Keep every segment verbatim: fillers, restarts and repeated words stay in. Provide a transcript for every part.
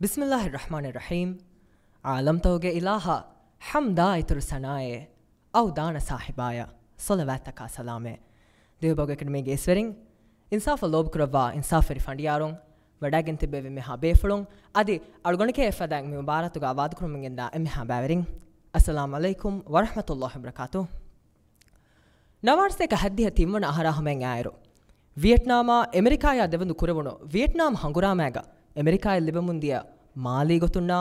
ބިސްމިއްލާހި ރަޙްމާނި ރަޙީމް. ޢާލަމްތަކުގެ އިލާހާ ޙަމްދާ އިތުރު ސަނާއޭ، އައު ދާނަ ސާހިބާޔަށް ޞަލަވާތްތަކާ ސަލާމޭ. ދިވެހިބަހުގެ އެކަޑަމީގެ އިސްވެރިން، އިންސާފަށް ލޯބިކުރައްވާ އިންސާފުވެރި ފަނޑިޔާރުން، ވަޑައިގެން ތިއްބެވި މިހާ ބޭފުޅުން، އަދި އަޅުގަނޑުގެ އެފަދައިން މި މުބާރާތުގަ އާބާދުކުރަމުން ގެންދާ އެންމެހާ ބައިވެރިން، އައްސަލާމް ޢަލައިކުމް ވަރަޙްމަތުﷲި ވަބަރަކާތުހު. ނަވާރަ ސަތޭކަ ހައްދިހަ ތިންވަނަ އަހަރާ ހަމައަށް އާއިރު، ވިޔެޓްނާމާ އެމެރިކާޔާ ދެވަންދު ކުރެވުނު ވިޔެޓްނާމް ހަނގުރާމައިގަ އެމެރިކާއަށް ލިބެމުންދިޔަ މާލީ ގޮތުންނާ،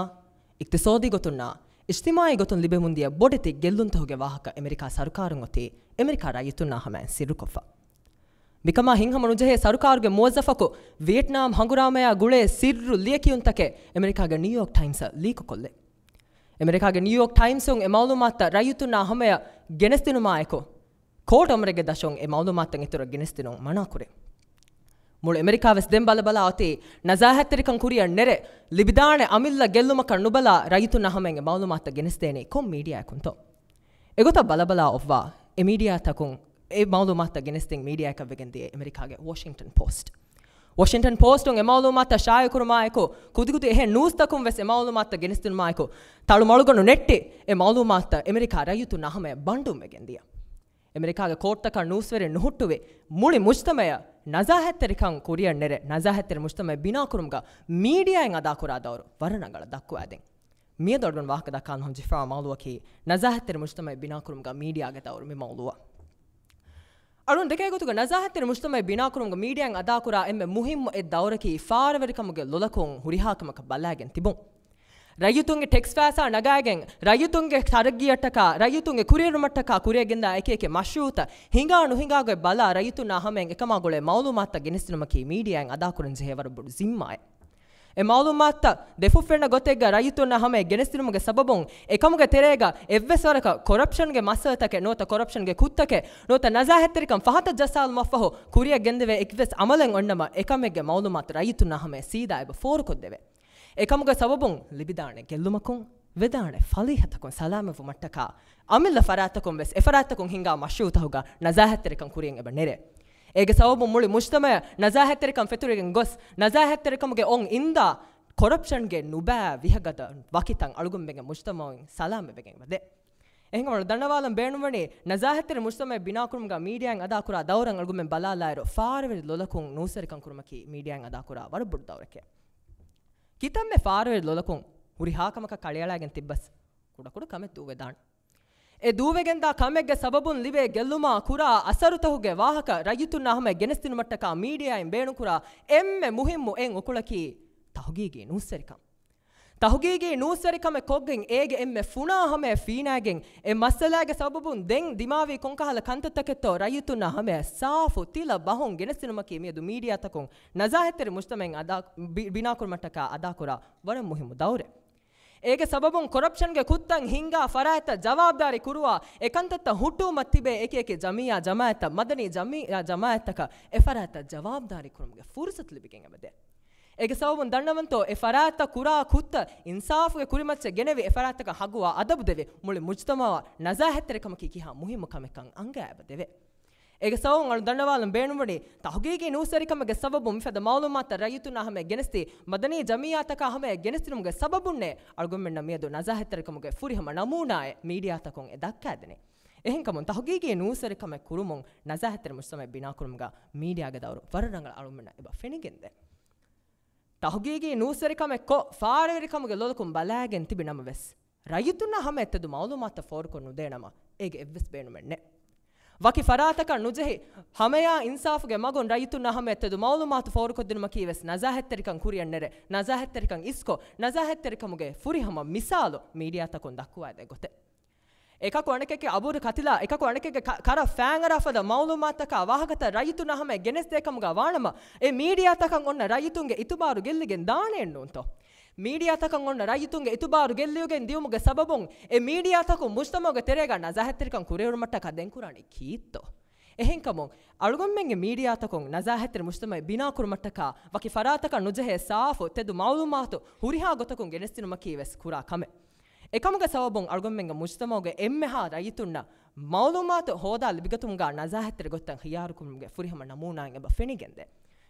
އިޤްތިޞާދީ ގޮތުންނާ، އިޖްތިމާޢީ ގޮތުން ލިބެމުންދިޔަ ބޮޑެތި ގެއްލުންތަކުގެ ވާހަކަ އެމެރިކާ ސަރުކާރުން އޮތީ އެމެރިކާ ރައްޔިތުންނާ ހަމައިން ސިއްރުކޮށްފަ. މިކަމާ ހިތްހަމަ ނުޖެހޭ ސަރުކާރުގެ މުވައްޒަފަކު ވިޔެޓްނާމް ހަނގުރާމަޔާ ގުޅޭ ސިއްރު ލިޔެކިޔުންތަކެއް އެމެރިކާގެ ނިއުޔޯކް ޓައިމްސަށް ލީކުކޮށްލޭ. އެމެރިކާގެ ނިއުޔޯކް ޓައިމްސުން އެ މައުލޫމާތުތައް ރައްޔިތުންނާ ހަމަޔަށް ގެނެސްދިނުމާއެކު، ކޯޓް އަމުރެއްގެ ދަށުން އެ މައުލޫމާތުތައް އިތުރަށް ގެނެސްދިނުން މަނާކުރޭ. މުޅި އެމެރިކާ ވެސް ދެން ބަލަބަލާ އޮތީ، ނަޒާހަތްތެރިކަން ކުރިއަށް ނެރެ، ލިބިދާނެ އަމިއްލަ ގެއްލުމަކަށް ނުބަލާ، ރައްޔިތުންނާ ހަމައިން އެ މައުލޫމާތުތައް ގެނެސްދޭނީ ކޮން މީޑިއާއަކުންތޯ؟ އެގޮތަށް ބަލަބަލާ އޮއްވާ، އެ މީޑިއާތަކުން އެ މައުލޫމާތުތައް ގެނެސްދިން މީޑިއާއަކަށް ވެގެންދިޔަ އެމެރިކާގެ ވޮޝިންގްޓަން ޕޯސްޓް. ވޮޝިންގްޓަން ޕޯސްޓުން އެ މައުލޫމާތުތައް ޝާއިޢުކުރުމާއެކު، ކުދިކުދި އެހެން ނޫސްތަކުން ވެސް އެ މައުލޫމާތުތައް ގެނެސްދިނުމާއެކު، ތަޅުމަޅުގަނޑު ނެއްޓި އެ މައުލޫމާތުތައް އެމެރިކާ ރައްޔިތުންނާ ހަމަޔަށް ބަންޑުން ވެގެންދިޔަ. އެމެރިކާގެ ކޯޓްތަކަށް ނޫސްވެރިން ނުހުއްޓުވި، މުޅި މުޖްތަމަޢަށް ނަޒާހަތްތެރިކަން ކުރިއަށް ނެރެ، ނަޒާހަތްތެރި މުޖްތަމަޢެއް ބިނާކުރުމުގަ މީޑިއާއިން އަދާކުރާ ދައުރު ވަރަށް ރަނގަޅަށް ދައްކުވާދިން. މިއަދު އަޅުގަނޑު ވާހަކަ ދައްކާލަން ހަމަޖެހިފައިވާ މައުޟޫޢަކީ ނަޒާހަތްތެރި މުޖްތަމަޢެއް ބިނާކުރުމުގަ މީޑިއާގެ ދައުރު. މި މައުޟޫޢަށް އަޅުން ދެކޭ ގޮތުގަ ނަޒާހަތްތެރި މުޖްތަމަޢެއް ބިނާކުރުމުގަ މީޑިއާއިން އަދާކުރާ އެންމެ މުހިއްމު އެއް ދައުރަކީ ފާރަވެރިކަމުގެ ލޮލަކުން ހުރިހާ ކަމަކަށް ބަލާގެން ތިބުން. ރައްޔިތުންގެ ޓެކްސް ފައިސާ ނަގާގެން، ރައްޔިތުންގެ ތަރައްގީއަށްޓަކާ، ރައްޔިތުންގެ ކުރިއެރުމަށްޓަކާ ކުރިއަށް ގެންދާ އެކި އެކި މަޝްރޫޢުތައް ހިނގާ ނުހިނގާގޮތް ބަލާ، ރައްޔިތުންނާ ހަމައިން އެކަމާ ގުޅޭ މައުލޫމާތުތައް ގެނެސްދިނުމަކީ މީޑިއާއިން އަދާކުރަން ޖެހޭ ވަރަށް ބޮޑު ޒިންމާއެއް. އެ މައުލޫމާތުތައް ދެފުށްފެންނަ ގޮތެއްގަ ރައްޔިތުންނާ ހަމައަށް ގެނެސްދިނުމުގެ ސަބަބުން އެކަމުގެ ތެރޭގަ އެއްވެސް ވަރަކަށް ކޮރަޕްޝަންގެ މައްސަލަތަކެއް ނުވަތަ ކޮރަޕްޝަންގެ ކުށްތަކެއް ނުވަތަ ނަޒާހަތްތެރިކަން ފަހަތަށް ޖައްސާލުމަށްފަހު ކުރިއަށް ގެންދެވޭ އެއްވެސް ޢަމަލެއް އޮންނަމަ އެކަމެއްގެ މައުލޫމާތު ރައްޔިތުންނާ ހަމައަށް ސީދާ އެބަ ފޯރުކޮށްދެވޭ. އެކަމުގެ ސަބަބުން ލިބިދާނެ ގެއްލުމަކުން ވެދާނެ ފަލީހަތަކުން ސަލާމަތްވުމަށްޓަކާ އަމިއްލަ ފަރާތްތަކުން ވެސް އެފަރާތްތަކުން ހިނގާ މަޝްރޫޢުތަކުގަ ނަޒާހަތްތެރިކަން ކުރިއަށް އެބަ ނެރޭ. އޭގެ ސަބަބުން މުޅި މުޖްތަމަޢަށް ނަޒާހަތްތެރިކަން ފެތުރިގެން ގޮސް، ނަޒާހަތްތެރިކަމުގެ އޮން އިންދާ ކޮރަޕްޝަންގެ ނުބައި ވިހަގަދަ ވަކިތައް އަޅުގަނޑުމެންގެ މުޖްތަމަޢުން ސަލާމަތްވެގެން އެބަދޭ. އެހެންކަމުން ދަންނަވާލަން ބޭނުންވަނީ، ނަޒާހަތްތެރި މުޖްތަމަޢެއް ބިނާކުރުމުގަ މީޑިއާއިން އަދާކުރާ ދައުރަށް އަޅުގަނޑުމެން ބަލާލާއިރު، ފާރަވެރި ލޮލަކުން ނޫސްވެރިކަން ކުރުމަކީ މީޑިއާއިން އަދާކުރާ ވަރަށް ބޮޑު ދައުރެކޭ. ކިތަންމެ ފާރަވެރި ލޮލަކުން ހުރިހާ ކަމަކަށް ކަޅިއަޅާގެން ތިއްބަސް، ކުޑަކުޑަ ކަމެއް ދޫވެދާނެ. އެ ދޫވެގެންދާ ކަމެއްގެ ސަބަބުން ލިބޭ ގެއްލުމާ ކުރާ އަސަރުތަކުގެ ވާހަކަ ރައްޔިތުންނާ ހަމައަށް ގެނެސްދިނުމަށްޓަކާ މީޑިއާއިން ބޭނުންކުރާ އެންމެ މުހިއްމު އެއް އުކުޅަކީ ތަހުގީގީ ނޫސްވެރިކަން. ތަހުގީގީ ނޫސްވެރިކަމެއް ކޮށްގެން އޭގެ އެންމެ ފުނާ ހަމައަށް ފީނާގެން އެ މައްސަލާގެ ސަބަބުން ދެން ދިމާވީ ކޮންކަހަލަ ކަންތައްތަކެއްތޯ ރައްޔިތުންނާ ހަމައަށް ސާފު ތިލަ ބަހުން ގެނެސްދިނުމަކީ މިއަދު މީޑިއާތަކުން ނަޒާހަތްތެރި މުޖްތަމަޢެއް އަދާ-، ބި-، ބިނާކުރުމަށްޓަކާ އަދާކުރާ ވަރަށް މުހިއްމު ދައުރެއް. އޭގެ ސަބަބުން ކޮރަޕްޝަންގެ ކުށްތައް ހިންގާ ފަރާތްތައް ޖަވާބުދާރީ ކުރުވާ، އެ ކަންތައްތައް ހުއްޓުވުމަށް ތިބޭ އެކި އެކި ޖަމިއްޔާ ޖަމާއަތްތައް، މަދަނީ ޖަމިއްޔާ ޖަމާއަތްތަކަށް އެ ފަރާތްތައް ޖަވާބުދާރީ ކުރުމުގެ ފުރުސަތު ލިބިގެން އެބަދޭ. އޭގެ ސަބަބުން ދަންނަވަންތޯ، އެ ފަރާތްތައް ކުރާ ކުށްތައް އިންސާފުގެ ކުރިމައްޗަށް ގެނެވި، އެ ފަރާތްތަކަށް ހަގުވާ އަދަބު ދެވި، މުޅި މުޖްތަމަޢަށް ނަޒާހަތްތެރިކަމަކީ ކިހާ މުހިއްމު ކަމެއްކަން އަންގައި އެބަދެވޭ. އޭގެ ސަބަބުން އަޅު ދަންނަވާލަން ބޭނުންވަނީ، ތަހުގީގީ ނޫސްވެރިކަމެއްގެ ސަބަބުން މިފަދަ މައުލޫމާތައް ރައްޔިތުންނާ ހަމައަށް ގެނެސްދީ، މަދަނީ ޖަމިއްޔާތަކާ ހަމައަށް ގެނެސްދިނުމުގެ ސަބަބުންނޭ އަޅުގަނޑުމެންނަށް މިއަދު ނަޒާހަތްތެރިކަމުގެ ފުރިހަމަ ނަމޫނާއެއް މީޑިއާތަކުން އެ ދައްކާދެނީ. އެހެންކަމުން ތަހުގީގީ ނޫސްވެރިކަމެއް ކުރުމުން ނަޒާހަތްތެރި މުޖްތަމަޢެއް ބިނާކުރުމުގަ މީޑިއާގެ ދައުރު ވަރަށް ރަނގަޅަށް އަޅުގަނޑުމެންނަށް އެބަ ފެނިގެންދޭ. ތަހުގީގީ ނޫސްވެރިކަމެއް ކޮށް، ފާރަވެރިކަމުގެ ލޮލަކުން ބަލާގެން ތިބި ނަމަވެސް، ރައްޔިތުންނާ ހަމައަށް ތެދު މައުލޫމާތުތައް ފޯރުކޮށް ނުދޭ ނަމަ، އޭގެ އެއްވެސް ބޭނުމެއް ނެތް. ވަކި ފަރާތަކަށް ނުޖެހި، ހަމަޔާ އިންސާފުގެ މަގުން ރައްޔިތުންނާ ހަމައަށް ތެދު މައުލޫމާތު ފޯރުކޮށްދިނުމަކީ ވެސް ނަޒާހަތްތެރިކަން ކުރިއަށް ނެރެ، ނަޒާހަތްތެރިކަން އިސްކޮށް، ނަޒާހަތްތެރިކަމުގެ ފުރިހަމަ މިސާލު މީޑިއާތަކުން ދައްކުވާދޭ ގޮތެއް. އެކަކު އަނެކެއްގެ އަބުރު ކަތިލާ، އެކަކު އަނެކެއްގެ ކަ-، ކަރަށް ފާންއަރާފަދަ މައުލޫމާތަކާ ވާހަކަތައް ރައްޔިތުންނާ ހަމައަށް ގެނެސްދޭ ކަމުގަ ވާނަމަ، އެ މީޑިއާތަކަށް އޮންނަ ރައްޔިތުންގެ އިތުބާރު ގެއްލިގެން ދާނެއެއްނޫންތޯ؟ މީޑިއާތަކަށް އޮންނަ ރައްޔިތުންގެ އިތުބާރު ގެއްލިއުގެން ދިޔުމުގެ ސަބަބުން އެ މީޑިއާތަކުން މުޖްތަމަޢުގެ ތެރޭގަ ނަޒާހަތްތެރިކަން ކުރިއެރުމަށްޓަކާ ދެން ކުރާނީ ކީއްތޯ؟ އެހެންކަމުން، އަޅުގަނޑުމެންގެ މީޑިއާތަކުން ނަޒާހަތްތެރި މުޖްތަމަޢެއް ބިނާކުރުމަށްޓަކާ ވަކި ފަރާތަކަށް ނުޖެހޭ ސާފު، ތެދު މައުލޫމާތު ހުރިހާ ގޮތަކުން ގެނެސްދިނުމަކީ ވެސް ކުރާ ކަމެއް. އެކަމުގެ ސަބަބުން އަޅުގަނޑުމެންގެ މުޖްތަމަޢުގެ އެންމެހާ ރައްޔިތުންނަށް މައުލޫމާތު ހޯދާ ލިބިގަތުމުގަ ނަޒާހަތްތެރި ގޮތްތައް ޚިޔާރުކުރުމުގެ ފުރިހަމަ ނަމޫނާއިން އެބަ ފެނިގެންދޭ.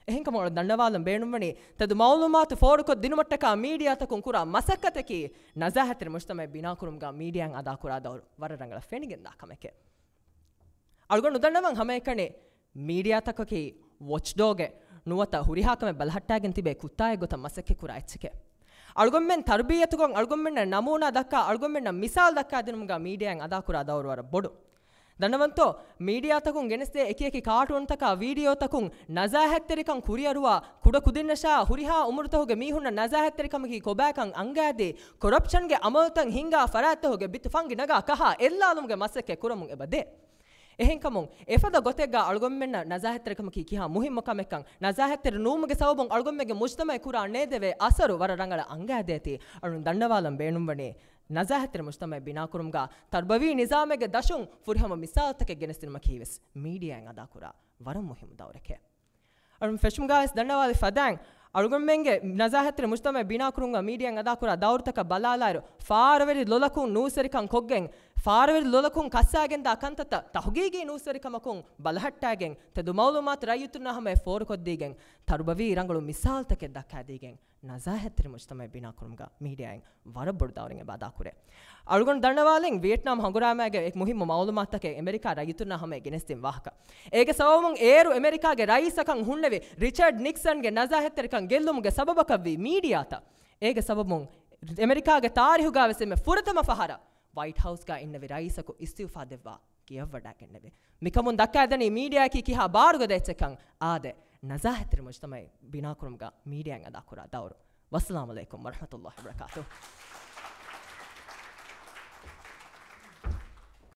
އެހެންކަމުން އަޅު ދަންނަވާލަން ބޭނުންވަނީ، ތެދު މައުލޫމާތު ފޯރުކޮށް ދިނުމަށްޓަކާ މީޑިއާތަކުން ކުރާ މަސައްކަތަކީ، ނަޒާހަތްތެރި މުޖްތަމައެއް ބިނާކުރުމުގަ މީޑިއާއިން އަދާކުރާ ދައުރު ވަރަށް ރަނގަޅަށް ފެނިގެންދާ ކަމެކޭ. އަޅުގަނޑު ދަންނަވަން ހަމައެކަނި މީޑިއާތަކަކީ ވޮޗްޑޯގެއް ނުވަތަ ހުރިހާ ކަމެއް ބަލަހައްޓާގެން ތިބޭ ކުއްތާއެއް ގޮތަށް މަސައްކަތް ކުރާ އެއްޗެކޭ. އަޅުގަނޑުމެން ތަރުބިއްޔަތުކޮށް، އަޅުގަނޑުމެންނަށް ނަމޫނާ ދައްކާ، އަޅުގަނޑުމެންނަށް މިސާލު ދައްކާދިނުމުގަ މީޑިއާއިން އަދާކުރާ ދައުރު ވަރަށް ބޮޑު. ދަންނަވަންތޯ، މީޑިއާތަކުން ގެނެސްދޭ އެކިއެކި ކާޓޫންތަކާ ވީޑިއޯތަކުން ނަޒާހަތްތެރިކަން ކުރިއަރުވާ، ކުޑަ ކުދިންނަށާ ހުރިހާ އުމުރުތަކުގެ މީހުންނަށް ނަޒާހަތްތެރިކަމަކީ ކޮބާކަން އަންގާދީ، ކޮރަޕްޝަންގެ އަމަލުތައް ހިންގާ ފަރާތްތަކުގެ ބިތު ފަންގި ނަގާ ކަހާ އެއްލާލުމުގެ މަސައްކަތް ކުރަމުން އެބަ ދޭ. އެހެންކަމުން، އެފަދަ ގޮތެއްގަ އަޅުގަނޑުމެންނަށް ނަޒާހަތްތެރިކަމަކީ ކިހާ މުހިއްމު ކަމެއްކަން، ނަޒާހަތްތެރި ނުވުމުގެ ސަބަބުން އަޅުގަނޑުމެންގެ މުޖްތަމައަށް ކުރާ ނޭދެވޭ އަސަރު ވަރަށް ރަނގަޅަށް އަންގާދޭތީ، އަޅުން ދަންނަވާލަން ބޭނުންވަނީ، ނަޒާހަތްތެރި މުޖްތަމައެއް ބިނާކުރުމުގަ ތަރުބަވީ ނިޒާމެއްގެ ދަށުން ފުރިހަމަ މިސާލުތަކެއް ގެނެސްދިނުމަކީވެސް މީޑިއާއިން އަދާކުރާ ވަރަށް މުހިއްމު ދައުރެކޭ. އަޅުން ފެށުމުގަވެސް ދަންނަވާލި ފަދައިން، އަޅުގަނޑުމެންގެ ނަޒާހަތްތެރި މުޖްތަމައެއް ބިނާކުރުމުގަ މީޑިއާއިން އަދާކުރާ ދައުރުތަކަށް ބަލާލާއިރު، ފާރަވެރި ލޮލަކުން ނޫސްވެރިކަން ކޮށްގެން، ފާރަވެރި ލޮލަކުން ކައްސާގެންދާ ކަންތައްތައް ތަހުގީގީ ނޫސްވެރިކަމަކުން ބަލަހައްޓާގެން، ތެދު މައުލޫމާތު ރައްޔިތުންނާ ހަމަޔަށް ފޯރުކޮށްދީގެން، ތަރުބަވީ ރަނގަޅު މިސާލުތަކެއް ދައްކާދީގެން، ނަޒާހަތްތެރި މުޖްތަމައެއް ބިނާކުރުމުގަ މީޑިއާއިން ވަރަށް ބޮޑު ދައުރެއް އެބަ އަދާކުރޭ. އަޅުގަނޑު ދަންނަވާލިން ވިއެޓްނާމް ހަނގުރާމައިގެ އެއް މުހިއްމު މައުލޫމާތުތަކެއް އެމެރިކާ ރައްޔިތުންނާ ހަމަޔަށް ގެނެސްދިން ވާހަކަ. އޭގެ ސަބަބުން އޭރު އެމެރިކާގެ ރައީސަކަށް ހުންނެވި ރިޗަޑް ނިކްސަންގެ ނަޒާހަތްތެރިކަން ގެއްލުމުގެ ސަބަބަކަށްވީ މީޑިއާތައް. އޭގެ ސަބަބުން އެމެރިކާގެ ތާރީހުގަވެސް އެންމެ ފުރަތަމަ ފަހަރަށް ވައިޓް ހައުސްގަ އިންނެވި ރައީސަކު އިސްތިއުފާ ދެއްވާ ގެޔަށްވަޑައިގެންނެވި. މިކަމުން ދައްކާދެނީ މީޑިއާއަކީ ކިހާ ބާރުގަދަ އެއްޗެއްކަން. އާދެ، ނަޒާހަތްތެރި މުޖްތަމައެއް ބިނާކުރުމުގަ މީޑިއާއިން އަދާކުރާ ދައުރު. ވައްސަލާމު ޢަލައިކުމް ވަރަޙްމަތުﷲ ވަބަރަކާތުހު.